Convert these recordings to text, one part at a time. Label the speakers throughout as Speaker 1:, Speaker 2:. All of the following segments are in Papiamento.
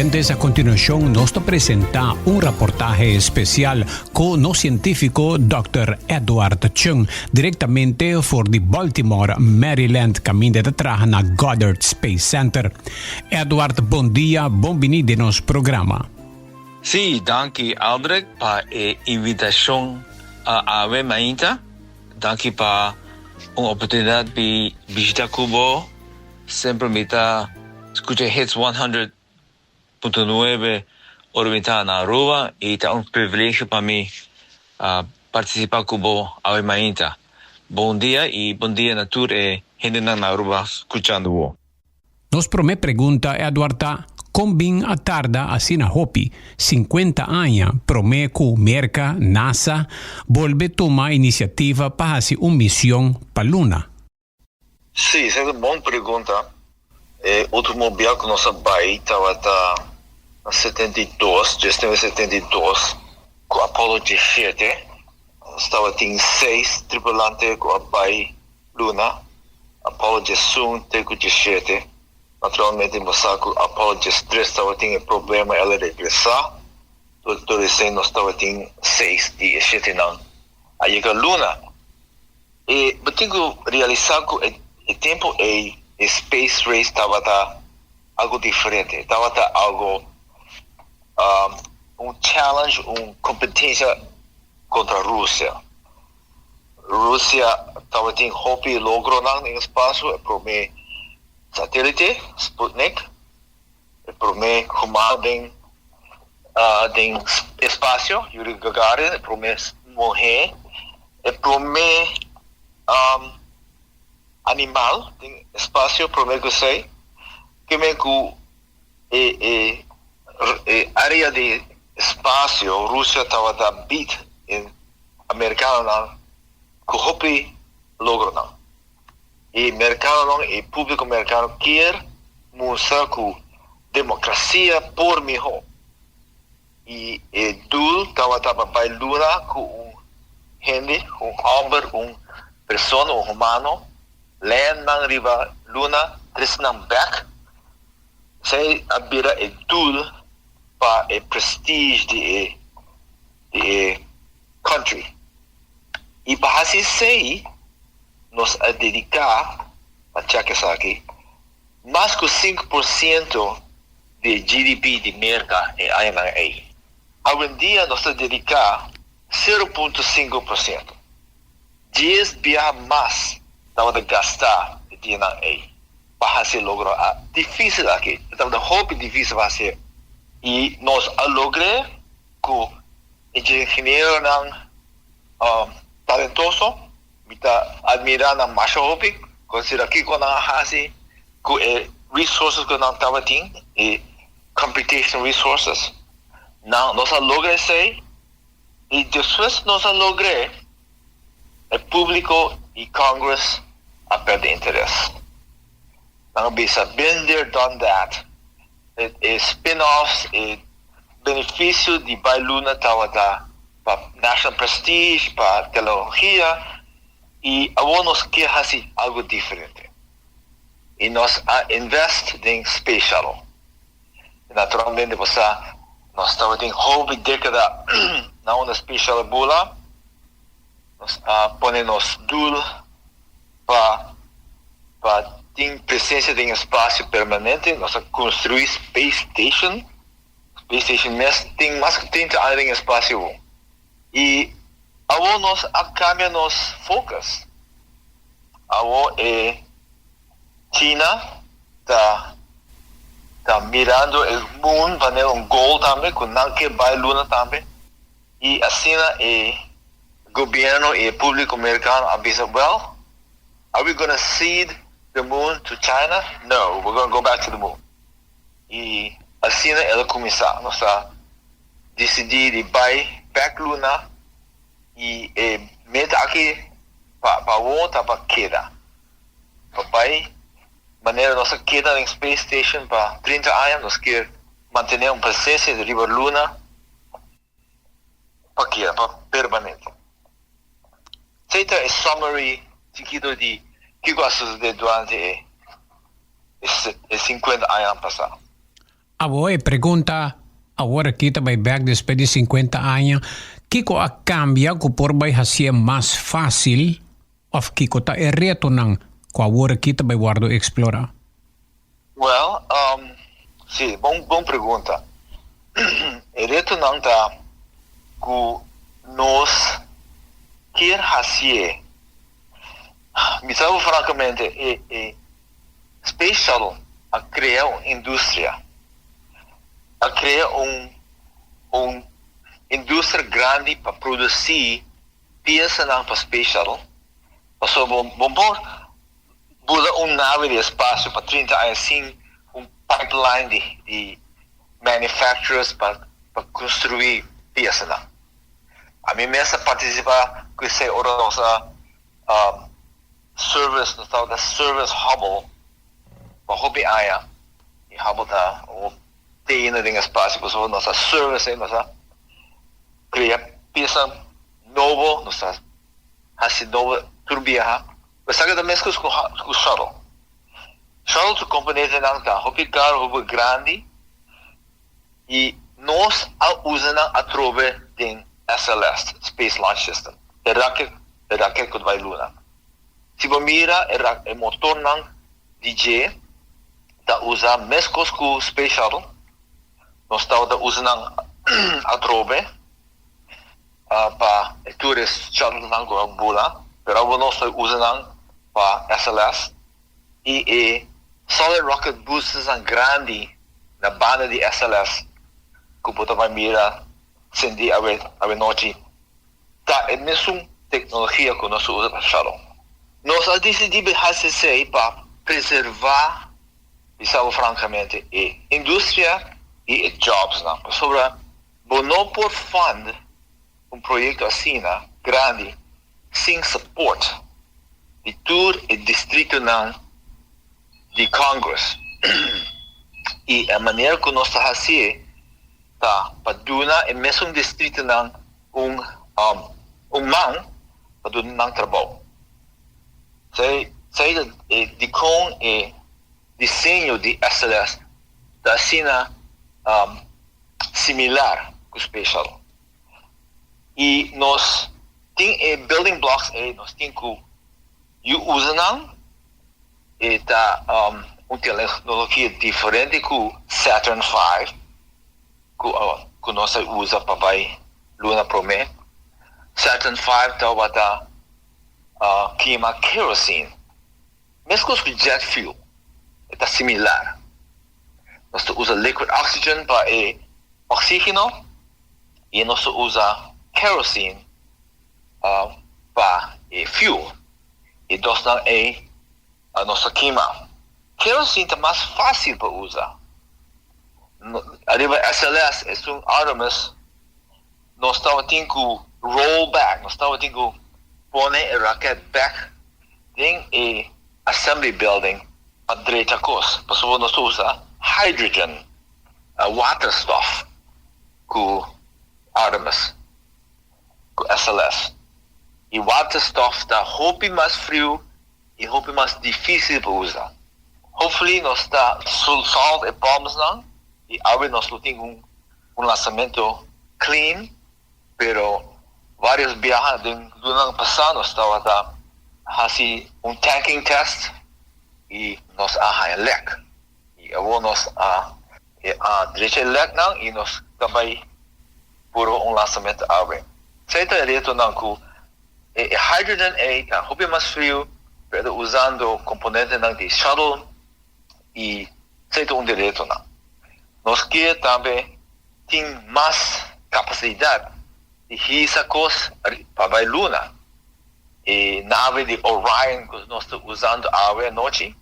Speaker 1: Televidentes, a continuacion nos ta presenta un reportahe especial cu nos cientifico Dr. Edward Chung, directamente for di Baltimore, Maryland, caminda ta traha na Goddard Space Center. Edward, bon dia, bon bini den nos programa.
Speaker 2: Sí, danki Aldrich pa e invitacion awe mainta. Danki pa un oportunidad di bishita cu bo. Semper mi ta scucha Hits 100.9 ora mi ta na Aruba y ta un privilegio pa mi participa cu bo awe mainta. Bon dia y bon dia na tur e hendenan na Aruba scuchando bo.
Speaker 1: Nos prome pregunta, Edward, ta, Con bin a tarda asina hopi, 50 aña, prome cu Merca, NASA, bolbe tuma iniciativa pa haci un mision pa luna?
Speaker 2: Sí, esey ta un bon pregunta. E ultimo bia cu nos a bay tabata na 72, 1972, cu Apollo 17. Nos tabatin seis tripulante cu a bay luna, Apollo 11 te cu 17. Naturalmente bo sa cu Apollo 13 tabatin e problema, el a regresa. Tur esey nos tabatin seis di e shetenan a yega luna. E bo tin cu realisa cu e tempo ey e space race tabata algo diferente, tabata algo un challenge, un competencia contra Rusia. Rusia tabatin hopi logronan den espacio, e prome satelite Sputnik, e prome humano den espacio, Yuri Gagarin, e prome muhe, e prome animal den espacio, prome cu esey, kimen cu e area di espacio Rusia tabata beat e Americanonan cu hopi logronan. E Mericanonan, e publico Mericano kier mustra cu democracia por miho. Y e doel tabata pa bay luna cu un hende, un homber, un persona, un humano, land nan riba luna, trece nan bek. Esey a bira e doel pa e prestige di e country. Y pa haci esey, nos a dedica, pa check esaki, mas cu 5% di GDP di Merca e añanan ey. Awendia nos ta dedica 0.5%. 10 biaha mas tabata gasta e dianan ey pa haci logro dificil aki. Tabata hopi dificil pa haci. Y nos a logra cu ingenieronan talentoso, mi ta admira nan masha hopi, considera kico nan a haci cu e resources cu nan tabatin, e computation resources. Nan, nos a logra esey y despues nos a logra, e publico y Congress a perde interes. Nan a bisa, "Been there, done that." E spin-offs, e beneficio di bay luna tabata pa national prestige, pa tecnologia y awor nos kier haci algo diferente. Y nos a invest den Space Shuttle. Naturalmente, bo nos tabatin hopi decada na un Space Shuttle bula. Nos a pone nos doel pa tin presencia den espacio permanente. Nos a construi Space Station. Space Station mes tin mas cu 30 aña den espacio. Y awor nos a cambia nos focus. Awor e China ta mirando e moon, manera un goal tambe, cu nan kier bay luna tambe. Y asina e gobierno y e publico Americano a bisa, "Well, are we gonna cede the moon to China? No, we're gonna go back to the moon." Y asina el a cuminsa. Nos a dicidi di bay back luna y e meta aki pa won ta pa keda. Pa bay manera nos a keda den Space Station pa 30 aña, nos kier mantene un presencia di riba luna pa keda, pa permanente. Esey ta e summary chikito di kico a sucede durante e 50 aña pasa.
Speaker 1: Awor e pregunta awor aki ta bai bek despues di 50 aña, kiko a kambia ku por bai hasié mas fásil òf kiko ta e retonan ku awor aki ta bai wòrdu eksplorá?
Speaker 2: Well, sí, bon bon pregunta. E retonan ta ku nos kier hasié, mi sa bo frankamente e e Space Shuttle a krea un industria, a krea un un industria grandi pa produsí piesanan pa Space Shuttle, pasobra bo bo por bula un nave di espasio pa 30 aña sin un pipeline di di manufacturers pa pa konstruí piesanan. Ami mes a partisipá ku esei ora nos a service, nos tabata service Hubble pa hopi aña y Hubble ta te ainda den espacio, pasobra nos a service e, nos a crea pieza nobo, nos a haci nobo tur biaha. Esaki ta mescos cu shuttle. Shuttle su componentenan ta hopi caro, hopi grandi y nos a usa nan atrobe den SLS, Space Launch System, e raket, e raket cu ta bay luna. Si bo mira e e motornan di dje ta usa mescos cu Space Shuttle, nos tabata usa nan atrobe pa e tur e shuttlenan cu a bula, pero awor nos ta usa nan pa SLS y e solid rocket boostersnan grandi na banda di SLS cu bo ta bay mira sendi awe awe nochi ta e mesun tecnologia cu nos ta usa pa shuttle. Nos a dicidi bay haci esey pa preserva, bisa bo francamente, e industria y e jobsnan, pasobra bo no por fund un proyecto asina grandi sin support di tur e distritonan di Congress y e manera cu nos ta haci'e ta pa duna e mesun distritonan un un man pa duna nan trabou. Esey ta e dicon e diseño di SLS ta asina similar cu Space Shuttle. Y nos tin e building blocks ey, nos tin cu yu usa nan. E ta un tecnologia diferente cu Saturn V cu cu nos a usa pa bay luna prome. Saturn V tabata kima kerosene, mescos cu jet fuel, e ta similar. Nos ta usa liquid oxygen pa e oxigeno y nos ta usa kerosene pa e fuel. E dosnan ei nos ta kima. Kerosene ta mas fácil pa usa. Ariba SLS, esun Artemis, nos tabatin ku roll back, nos tabatin ku pone e raket bek den e assembly building pa drecha kos, pasobra nos ta usa hydrogen, waterstof, ku Artemis, ku SLS. E waterstof ta hopi mas friu i hopi mas difícil pa usa. Hopefully nos ta solve e problemsnan i awe nos lo tin un un lansamento clean, pero varios biaha den lunanan pasá nos tabata hasi un tanking test i nos a haña lek. I awor nos a a drecha e leknan i nos ta bai purba un lansamento awe. Esei ta e retonan ku e hydrogen ei ta hopi mas friu, pero usando komponentenan di shuttle i esei ta un di e retonan. Nos kier tambe tin mas kapasidat di hisa kos pa bai luna. E nave di Orion ku nos ta usando awe anochi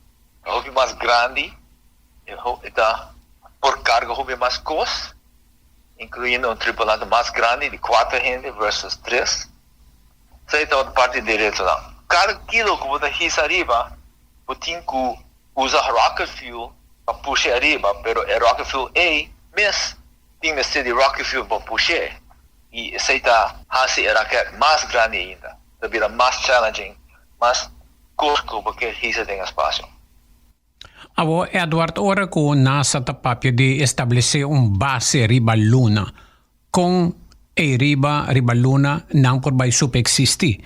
Speaker 2: ta hopi mas grandi, e ta por karga hopi mas kos, inkluyendo un tripulante mas grandi di kuater hende versus tres. Esei tabata parti di e retonan. Kada kilo ku bo ta hisa ariba, bo tin ku usa rocket fuel pa push'e ariba, pero e rocket fuel ei mes tin mester di rocket fuel pa push'e, i esei ta hasi e raket mas grandi ainda, ta bira mas challenging, mas kos ku bo ke hisa den espasio.
Speaker 1: Awor Edward, ora ku NASA ta papia di establesé un base riba luna, kon ei riba riba luna nan por bai supe eksistí?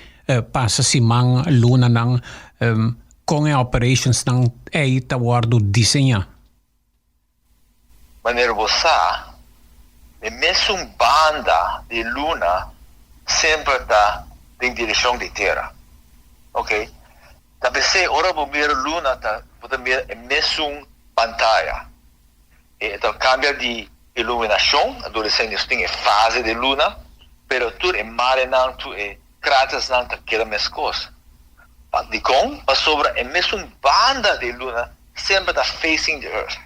Speaker 1: Pasa siman, lunanan, kon e operationsnan ei ta wòrdu diseñá?
Speaker 2: Manera bo sa, e mesun banda di luna semper ta den direccion di tera. Ok. Ta p'esei ora bo mira luna ta bo ta mira e mesun pantaya. E ta cambia di iluminacion, adolescente nos tin e fase di luna, pero tur e marenan, tur e cratersnan ta keda mescos. Dicon? Pasobra e mesun banda di luna semper ta facing the earth.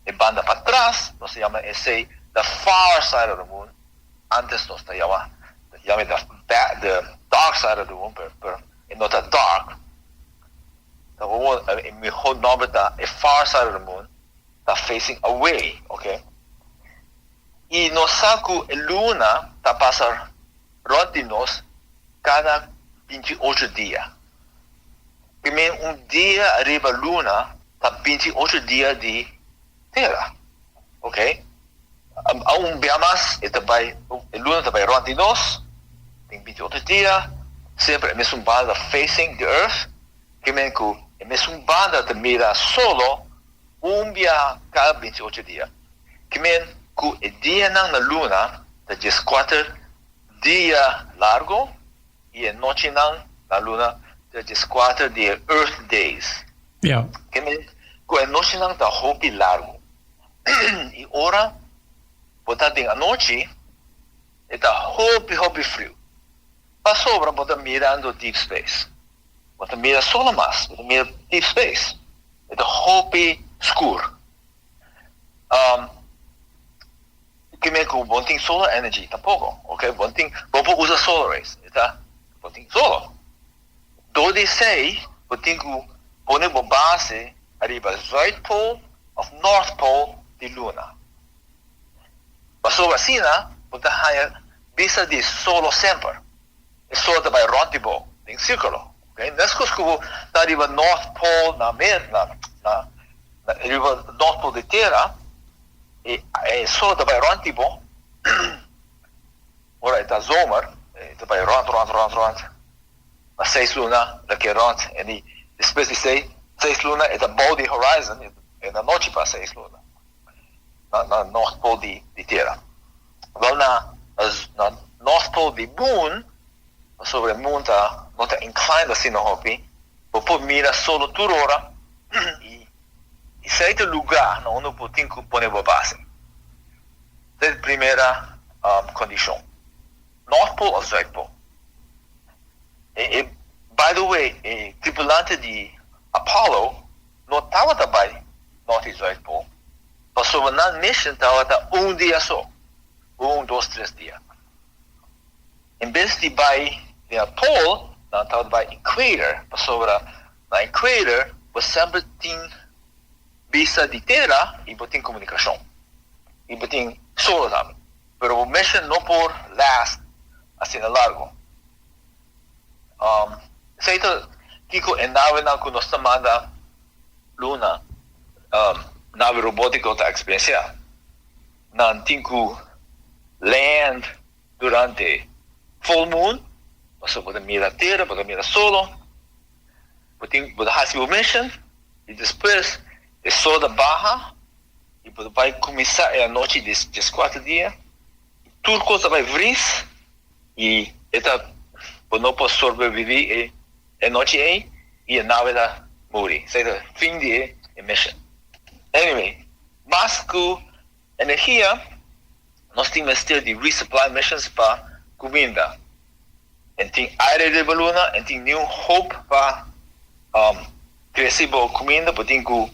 Speaker 2: E banda patras nos ta yama esey the far side of the moon, antes nos ta yama yama the the dark side of the moon pero pero e no ta dark, ta gewoon e miho nomber ta e far side of the moon ta facing away, ok. Y nos sa cu e luna ta pasa rond di nos cada 28 dia. Primer un dia riba luna ta 28 dia di tera. Ok. Un bia mas e ta bai, e luna ta bai rond di nos den 28 dia, semper e mesun banda facing the earth, ke men ku e mesun banda ta mira solo un bia kada 28 dia. Ke men ku e dianan na luna ta 14 dia largo i e nochinan na luna ta 14 di e Earth Days. Ke men ku e nochinan ta hopi largu. I ora bo ta den anochi e ta hopi hopi friu pasobra bo ta mirando deep space. Bo ta mira solo mas, bo ta mira deep space. E ta hopi skur. Ke men ku bo no tin solar energy tampoko, ok, bo no tin, bo por usa solar rays, e ta, bo tin solo. Dor di esei bo tin ku pone bo base ariba Zuidpool of Noordpool di luna. Pasobra asina bo ta haña bista di solo semper. E solo ta bai rònt di bo den sirkulo, ok. Meskos ku bo ta riba Noordpool na Mer, na, na, riba Noordpool di tera, E e sol ta bai rònt di bo. Ora e ta zomer, e ta bai rònt, rònt, rònt, rònt. Pa seis luna ta ke rònt. En di despues di sei, seis luna e ta bou di horizon, e na nochi pa seis luna. Na na Noordpool di di tera. Wel na na Noordpool di moon, pasobra e moon ta no ta inclined asina hopi, bo por mira solo tur ora i Esei ta lugá na unda bo tin ku pone bo base. Esei ta primera kondishon. Noordpool òf Zuidpool. E by the way, e tripulante di Apollo no tabata bai Noord i Zuidpool pasobra nan mission tabata un dia so, un, dos, tres dia. En bes di bai den e pool, nan tabata bai equator pasobra Na equator bo semper tin bista di tera y bo tin comunicacion y bo tin solo tambe pero bo mission no por last asina largo. Esey ta kico e navenan cu nos ta manda luna, nave robotico ta experiencia. Nan tin cu land durante full moon pasobra bo ta mira tera, bo ta mira solo. Bo tin bo ta hasi bo mission y despues e sol ta baha y bo ta bay cuminsa e anochi di diescuater dia y tur cos ta bay vries y e ta bo no por sobrevivi e anochi ey y e nave ta muri. Esey ta fin di e mission. Anyway, mas cu energia nos tin mester di resupply missions pa cuminda. En tin aire riba luna, en tin niun hoop pa crece bo cuminda, bo tin cu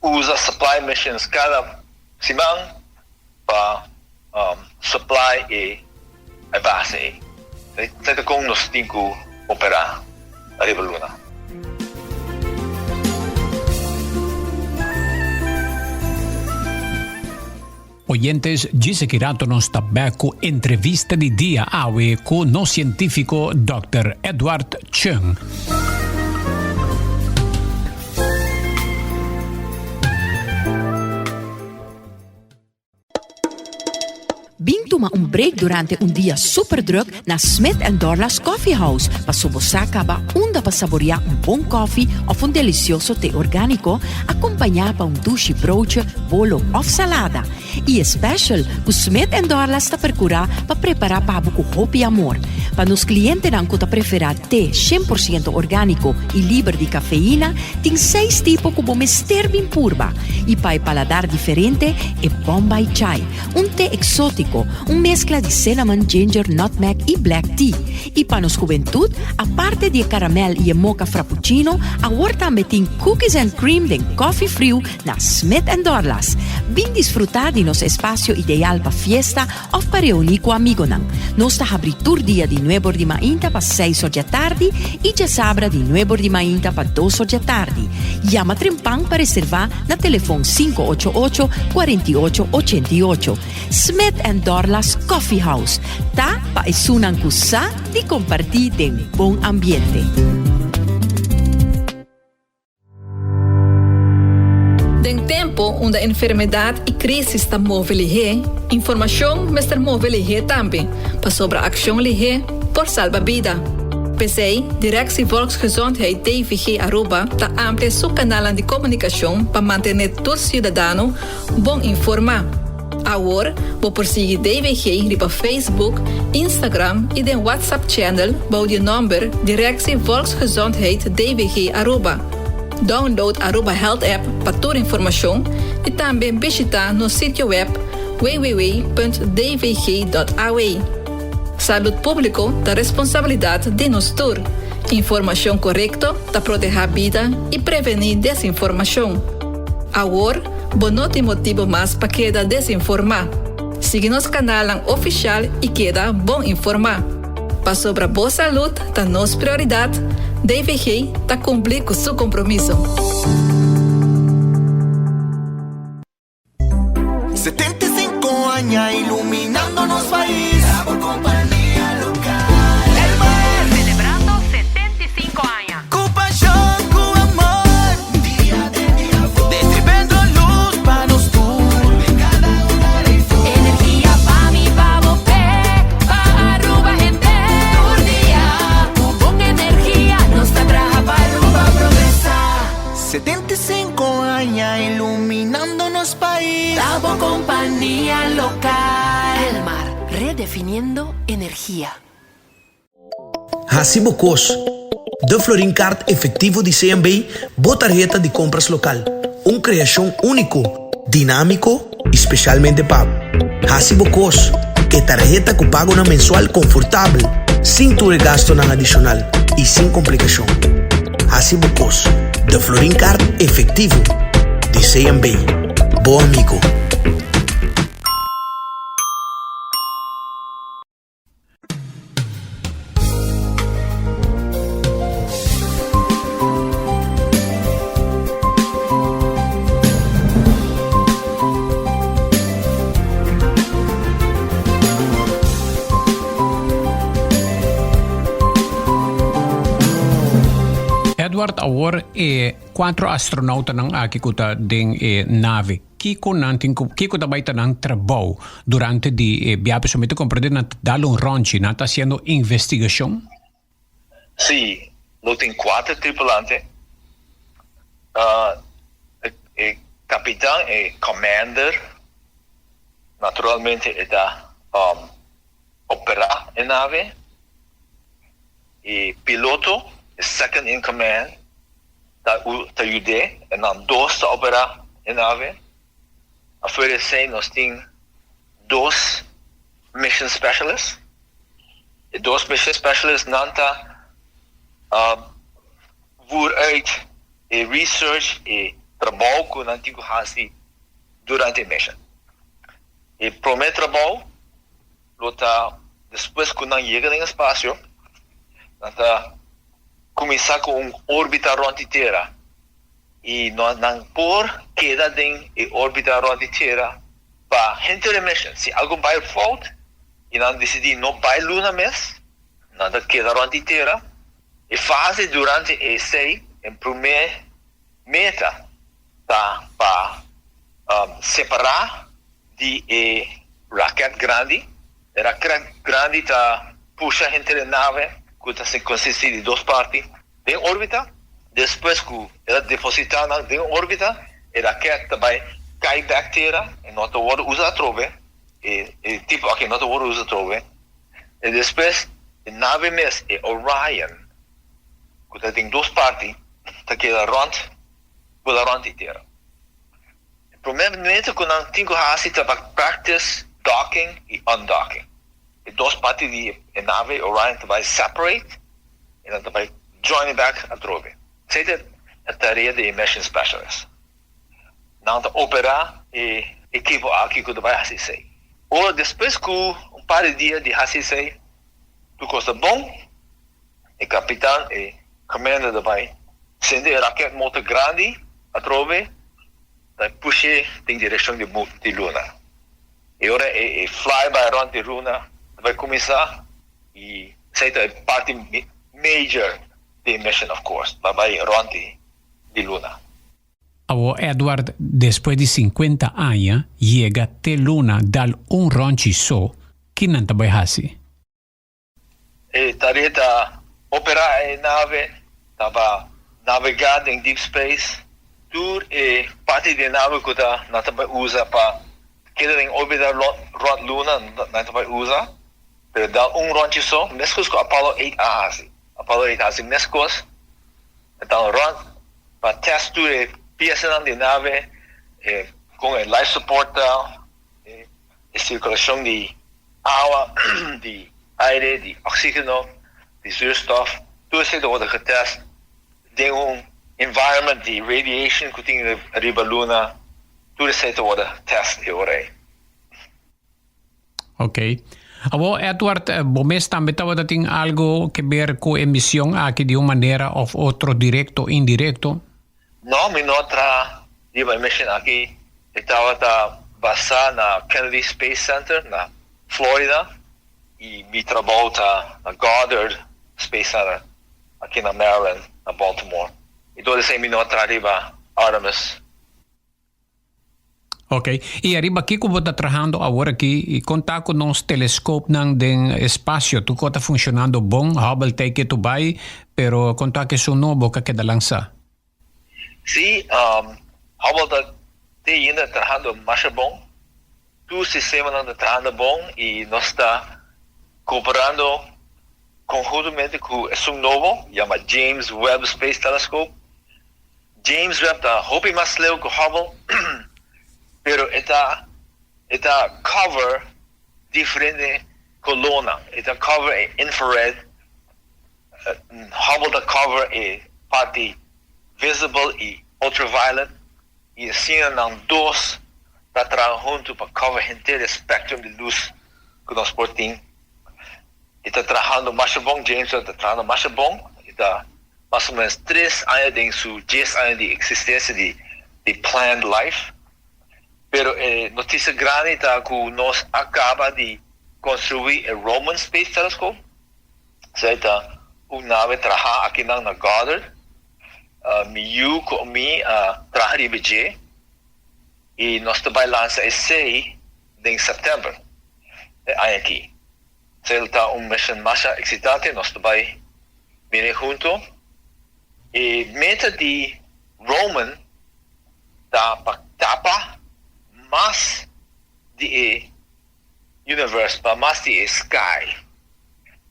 Speaker 2: usa supply missions cada siman pa supply e base ey. Esey ta con nos tin cu opera riba luna.
Speaker 1: Oyentes, djis aki rato nos ta bek ku entrevista di dia awe ku nos sientífiko Dòkter Edward Cheung.
Speaker 3: tuma un break durante un dia super druk na Smith and Dorlas Coffee House paso bo sa caba unda pa saborea un bon koffie of un delicioso te organico acompaña pa un dushi broodje, bolo of salada. Y e special cu Smith and Dorlas ta percura pa prepara pa bo cu hopi amor. Pa nos clientenan cu ta prefera te 100% organico y liber di cafeína, tin seis tipo cu bo mester bin purba. Y pa e paladar diferente, e Bombay Chai, un te exotico, un mezcla di cinnamon, ginger, nutmeg y black tea. Y pa nos juventud, aparte di e caramel y e mocha frappuccino, awor tambe tin cookies and cream den coffee friu na Smith and Dorlas. Bin disfruta di nos espacio ideal pa fiesta of pa reuni cu amigonan. Nos ta habri tur dia di nuebor di mainta pa seis or djatardi y djasabra di nuebor di mainta pa dos or djatardi. Yama trempan pa reserva na telefon 588 48 88. Smith and Dorlas Coffee House ta pa esunnan cu sa di comparti den bon ambiente.
Speaker 4: Den tempo unda enfermedad y crisis ta move lihé, informacion mester move lihé tambe, pasobra accion lihé por salba bida. P'esey, Directie Volksgezondheid, DVG, Aruba ta amplia su canalnan di comunicacion pa mantene tur ciudadano bon informa. Awor, bo por sigui DVG riba Facebook, Instagram y den WhatsApp channel bou di e nomber Directie Volksgezondheid DVG Aruba. Download Aruba Health App pa tur informacion y tambe bishita nos sitio web www.dvg.aw. Salud publico ta responsabilidad di nos tur. Informacion corecto ta proteha bida y preveni desinformacion. Awor, Bo no tin motibo mas pa keda desinformá. Sigui nos kanalnan ofishal i keda bon informá. Pasobra bo salud ta nos prioridat, DVG ta kumpli ku su kompromiso.
Speaker 5: 75 aña iluminando nos pais. La compañía local. Elmar.
Speaker 6: Celebrando 75 aña.
Speaker 5: Cu pasion, cu amor. Dia den dia for. Distribuyendo luz pa nos tur. Den cada hogar ey for.
Speaker 6: Energia pa mi, pa bo, p'e, pa Aruba henter. Tur dia cu bon energia nos ta traha pa Aruba progresa.
Speaker 5: 75 aña iluminando nos pais.
Speaker 6: Ta bo compania local. Elmar, redefiniendo energia.
Speaker 7: Hasi bo kos. De Florin Card Efectivo di CMB, bo tarheta di kompras lokal. Un kreashon úniko, dinámiko i spesialmente pa bo. Hasi bo kos. E tarheta ku pagonan mensual konfortabel, sin tur e gastunan adishonal i sin komplikashon. Hasi bo kos. De Florin Card Efectivo di CMB. Bo amigo.
Speaker 1: Edward awor e cuatro astronautanan aki cu ta den e nave. Kiko nan tin ku kiko ta bai ta nan trabou durante di e biaha? Pasobra mi ta komprende nan ta dal un ròntji, nan ta hasiendo investigashon.
Speaker 2: Sí, lo tin kuater tripulante. E kapitan, e commander, naturalmente e ta operá e nave. E piloto, e second in command, ta ta yud'é e nan dos ta operá e nave. Afuera esei nos tin dos mission specialist. E dos mission specialist nan ta voer uit e research, e trabou ku nan tin ku hasi durante e mission. E promé trabou lo ta despues ku nan yega den espasio, nan ta kuminsá ku un órbita rònt di tera i nan por keda den e órbita rònt di tera pa henter e mission. Si algu bai fout i nan disidí no bai luna mes, nan ta keda rònt di tera. E fase durante esei, e promé meta ta pa separá di e raket grandi. E raket grandi ta pusha henter e nave, ku ta konsistí di dos parti, den órbita. Despues ku el a depositá nan den órbita, e raket ta bai kai bèk tera, e no ta wòrdu usa atrobe, e e tipo aki no ta wòrdu usa atrobe. I despues e nave mes, e Orion, ku ta den dos parti, ta keda rònt, bula rònt di tera. E promé meta ku nan tin ku hasi ta pa practice docking i undocking. E dos parti di e nave Orion ta bai separate i nan ta bai join back atrobe. Esei ta e tarea di e mission specialist. Nan ta operá e ekipo aki ku ta bai hasi esei. Ora despues ku un par di dia di hasi esei tur kos ta bon, E kapitan, e commander ta bai sende e raket motor grandi atrobe ta push'é den direkshon di di luna. E ora e e flyby rònt di luna ta bai kuminsá i esei ta e parti major di e mission of course, pa bai rònt di di luna.
Speaker 1: Awor Edward despues di sinkuenta aña yega te luna dal un ròntchi so, ki nan ta bai hasi?
Speaker 2: E tarea ta operá e nave, ta pa navegá den deep space. Tur e parti di e nave ku ta nan ta bai usa pa keda den órbita rònt luna nan ta bai usa, pero da un ròntchi so, meskos ku Apollo 8 a hasi. Apollo 8 a hasi meskos, e ta un rònt pa tèst tur e piesanan di e nave, kon e life support ta. E sirkulashon di awa, di aire, di oxígeno, di zuurstof, tur esei ta wòrdu getèst den un environment di radiation ku tin riba luna, tur esei ta wòrdu tèst e ora ei.
Speaker 1: Ok. Awor Edward, bo mes tambe tabata tin algo ke ber ku e mision aki di un manera òf otro, direkto o indirekto?
Speaker 2: No, mi no a traha riba e mission aki. E tabata basá na Kennedy Space Center na Florida i mi trabou ta na Goddard Space Center aki na Maryland, na Baltimore. I dor esei mi no a traha riba Artemis.
Speaker 1: Ok. I ariba kiko bo ta trahando awor aki? I kon ta ku nos teleskopnan den espasio? Tur kos ta funshonando bon? Hubble ta e ketu bai, pero kon ta ku esun nobo ka keda lansá?
Speaker 2: Sí, Hubble ta te ainda trahando masha bon. Tur sistemanan ta trahando bon i nos ta kooperando konhuntamente ku esun nobo, yama James Webb Space Telescope. James Webb ta hopi mas leu ku Hubble, pero e ta e ta cover diferente kolónan. E ta cover e infrared, Hubble ta cover e parti visible i ultraviolet, i asina nan dos ta traha huntu pa cover henter e spectrum di lus ku nos por tin. E ta trahando masha bon, James Webb ta trahando masha bon, e ta mas o menos tres aña den su dies aña di existencia di di planned life. Pero e noticia grandi ta cu nos a caba di construi e Roman Space Telescope. Esey ta un nave traha akinan na Goddard. Mi yu cu mi a traha riba dje y nos ta bay lansa esey den september e aña aki. Esei ta un mission masha eksitante, nos ta bai mira hunto. E meta di Roman ta pa tapa mas di e universe, pa mas di e sky.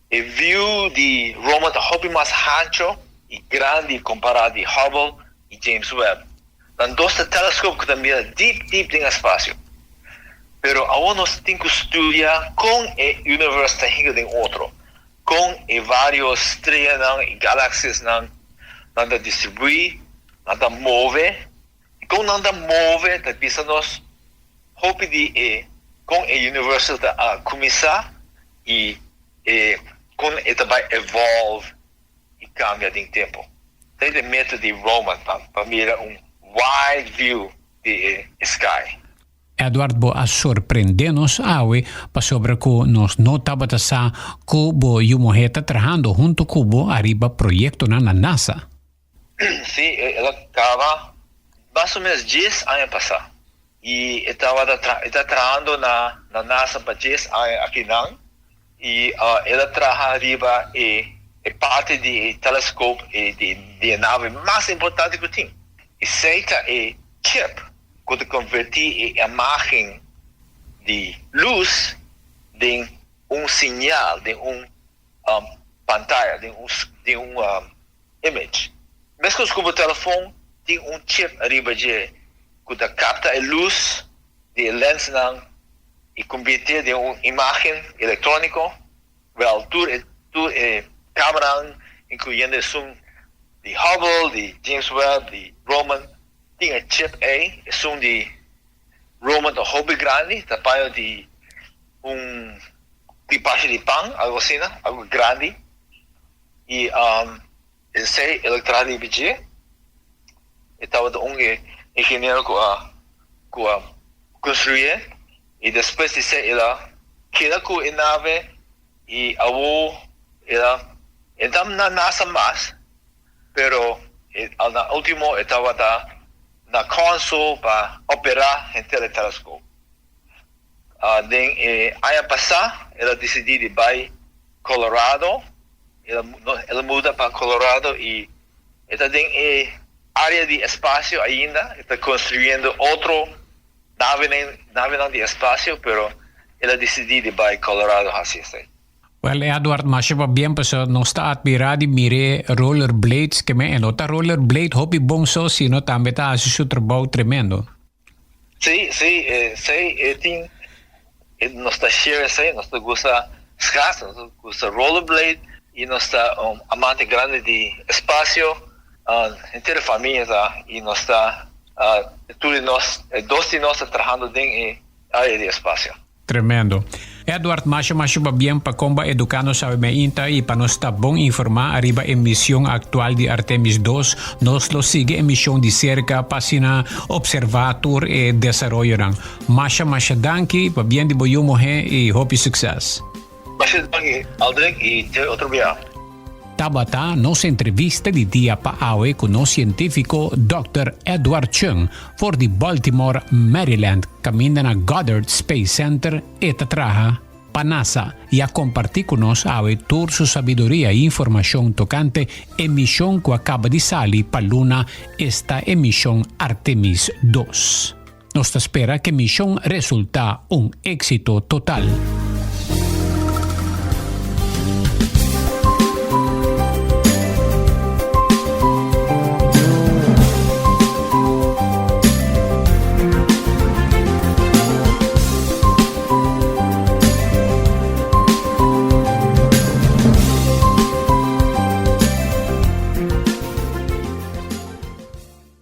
Speaker 2: E view di Roman ta hopi mas hancho i grandi kompará di Hubble i James Webb. Nan dos ta telescope ku ta mira deep deep den espasio. Pero awor nos tin ku studia kon e universe ta hinka den otro, kon e varios streanan i galaxiasnan nan ta distribuí, nan ta move, i kon nan ta move ta bisa nos hopi di e kon e universe ta a kuminsá i e kon e ta bai evolve i kambia den tempu. Ta e meta di Roman pa mira un wide view di e sky.
Speaker 1: Edward bo a sorprende nos awe pasobra ku nos no tabata sa ku bo yu muhé ta trahando huntu ku bo ariba proyektonan na NASA.
Speaker 2: Sí, el a kaba mas o menos dies aña pasá i e tabata e ta trahando na. na NASA pa djes aña akinan i el a traha riba e e parti di e telescope e di di e nave mas importante ku tin. Esei ta e chip ku ta konvertí e imágen di lus den un siñal, den un pantaya, den un den un image. Meskos ku bo telefon tin un chip ariba dje ku ta kapta e lus di e lensnan i konbirtié den un imágen elektróniko, wèl tur e tur e kameranan, inkluyendo esun di Hubble, di James Webb, di Roman, tin e chip ei. Esun di Roman ta hopi grandi, ta paño di un tipashi di pan, algu asina, algu grandi. I esei el a traha riba dje. E tabata un e ingeniero ku a ku a konstruyé i despues di esei el a keda ku e nave i awor el a e ta na NASA mas pero e na ultimo e tabata na console pa operá henter e telescope. Den e aña pasá el a disidí di bai Colorado, el a muda pa Colorado y e ta den e area di espacio ainda, e ta construyendo otro navenan di espacio, pero el a dicidi di bay Colorado haci esey.
Speaker 1: Well Edward, masha pabien pasobra nos ta admira di mir'e rollerblades ke men e no ta rollerblade hopi bon so sino tambe ta haci su trabou tremendo.
Speaker 2: Sí, sí, esey e tin, nos ta share esey, nos ta gusta schaats, nos ta gusta rollerblade y nos ta un amante grandi di espacio, henter e famia ta y nos ta tur di nos, e dos di nos ta trahando den e area di espacio.
Speaker 1: Tremendo. Edward, masha masha pabien pa kon ba educa nos awe meinta y pa nos ta bon informa ariba e mision actual di Artemis dos. Nos lo sigui e mision di cerca pa asina observa tur e desaroyonan. Masha masha danki, pabien di bo yu muhe y hopi succes.
Speaker 2: Masha danki Aldrich y te otro bia.
Speaker 1: Tabata nos entrevista di dia pa awe ku nos sientífiko Dòkter Edward Chung for di Baltimore, Maryland, kaminda na Goddard Space Center e ta traha pa NASA i a kompartí ku nos awe tur su sabiduria i informashon tokante e mishon ku a kaba di sali pa luna, esta e mishon Artemis dos. Nos ta spera ku e mishon resultá un éksito total.